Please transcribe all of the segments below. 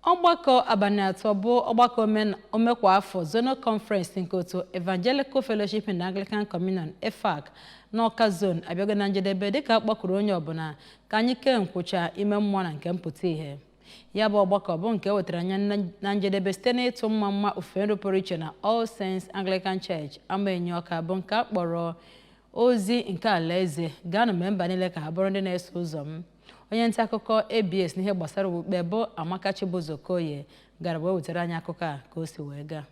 Ọgbakọ abalị 3 bụ ọgbakọ omekwa afọ Zonal Conference nke otu Evangelical Fellowship in the Anglican Communion, EFAC, n'Awka Zone abịago na njedebe, dịka a kpọkuru onye ọbụla ka anyị kee nkwụcha ime mmụọ na nke mpụta ihe. Ya bụ ọgbakọ bụ nke e wetara anya na njedebe site n'ịtụ mma mma ofufe nru pụrụ iche na All Saints Anglican Church, Amaenyi, Ọka, bụ nke a kpọrọ Ozi nke Alaeze: Gaanụ mee mba niile ka ha bụrụ ndị na-eso ụzọ m. Onye nta akụkọ ABS n'ihe gbasara okpukpe bụ Amaka Chibuzo Okoye gara wee wetara anyị akụkọ a ka o si wee gaa.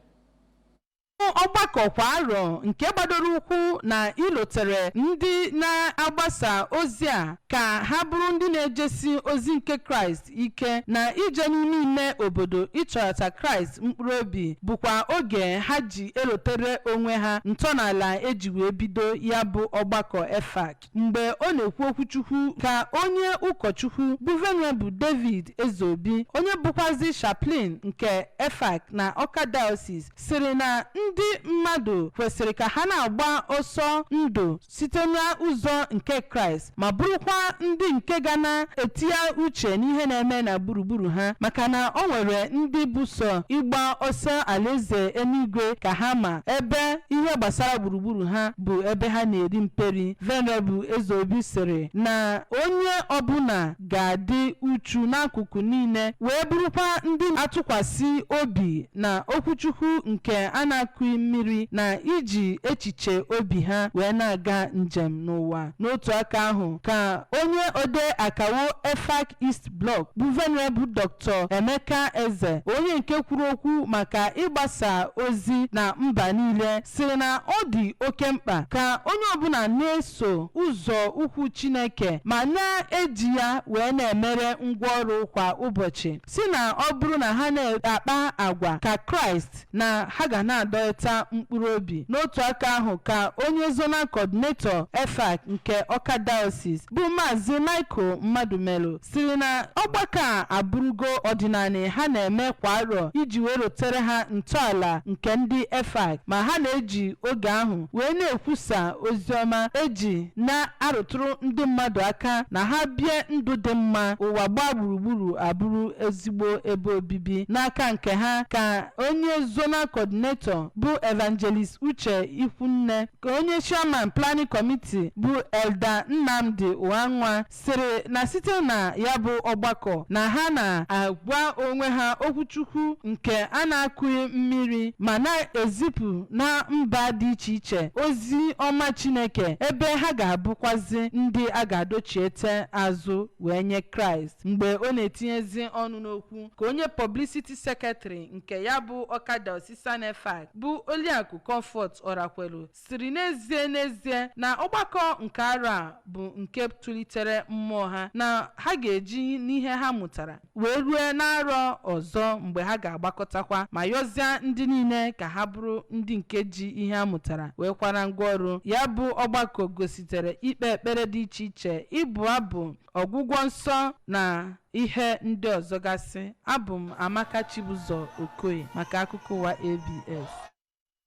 Ọgbakọ kwa arọ nke gbadoro ụkwụ na ilotere ndị na-agbasa ozi a ka ha bụrụ ndị na-ejesi ozi nke Kraịst ike na ije n'ime ime obodo ịchọta Kraịst mkpụrụ obi, bụkwa oge ha ji elotere onwe ha ntọala eji wee bido ya bụ ọgbakọ EFAC. Mgbe ọ na-ekwu okwuchukwu, ka onye ụkọchukwu bụ Venerable David Ezeobi, onye bụkwazi chaplain nke EFAC na Awka Diocese, sịrị na ndị mmadụ kwesịrị ka ha na-agba ọsọ ndụ site n'ụzọ nke Kraịst, ma bụrụkwa ndị nke ga na-etinye uche n'ihe na-eme na gburugburu ha, maka na o nwere ndị bụ sọ ịgba ọsọ alaeze eluigwe ka ha ma, ebe ihe gbasara gburugburu ha bụ ebe ha na-eri mperi. Venerable Ezeobi sịrị na onye ọbụla ga-adị uchu n'akụkụ niile, wee bụrụkwa ndị atụkwasị obi na okwuchukwu nke a na-akụghị mmiri, na iji echiche obi ha wee na-aga njem n'ụwa. N'otu aka ahụ, ka onye ode akawo EFAC East Block bụ Venerable Dr. Emeka Eze, onye nke kwuru okwu maka ịgbasa ozi na mba niile, sịrị na ọ dị oke mkpa ka onye ọbụla na-eso ụzọ ukwu Chineke ma na-eji ya wee na-emere ngwaọrụ kwa ụbọchị, si na ọ bụrụ na ha na-akpa agwa ka Kraịst, na ha ga na-adọta mkpụrụ obi. N'otu aka ahụ, ka onye zonal coordinator EFAC nke Awka Diocese bụ Maazị Michael Mmadụmelu siri na ọgbakọ a abụrụgo ọdịnala ha na-eme kwa arọ iji wee rotere ha ntọala nke ndị EFAC, ma ha na-eji oge ahụ wee na-ekwusa oziọma eji na-arụtụrụ ndị mmadụ aka na ha bie ndụ dị mma, ụwa gbaa gburugburu abụrụ ezigbo ebe obibi. N'aka nke ha, ka onye zonal coordinator bụ Evangelist Uche Ikwunne, ka onye chairman planning committee bụ Elder Nnamdi Uwanwa sịrị na site na ya bụ ọgbakọ, na ha na-agwa onwe ha okwuchukwu nke a na-akụghị mmiri, ma na-ezipụ na mba dị iche iche ozi ọma Chineke, ebe ha ga-abụkwazi ndị a ga-adochiete azụ wee nye Kraịst. Mgbe ọ na-etinyezi ọnụ n'okwu, ka onye publicity secretary nke ya bụ Awka Diocesan EFAC bụ Oliakụ Comfort Orakwelu siri n'ezie n'ezie na ọgbakọ nke arọ a bụ nke tụlitere mmụọ ha, na ha ga-eji n'ihe ha mụtara wee rue n'arọ ọzọ mgbe ha ga-agbakọtakwa, ma yọzie ndị niile ka ha bụrụ ndị nke ji ihe ha mụtara wee kwara ngwaọrụ. Ya bụ ọgbakọ gositere ikpe ekpere dị iche iche, ịbụ abụ, ọgwụgwọ nsọ na ihe ndị ọzọ gasị. Abụ m Amaka Chibụzọ Okoye maka akụkọ ụwa ABS.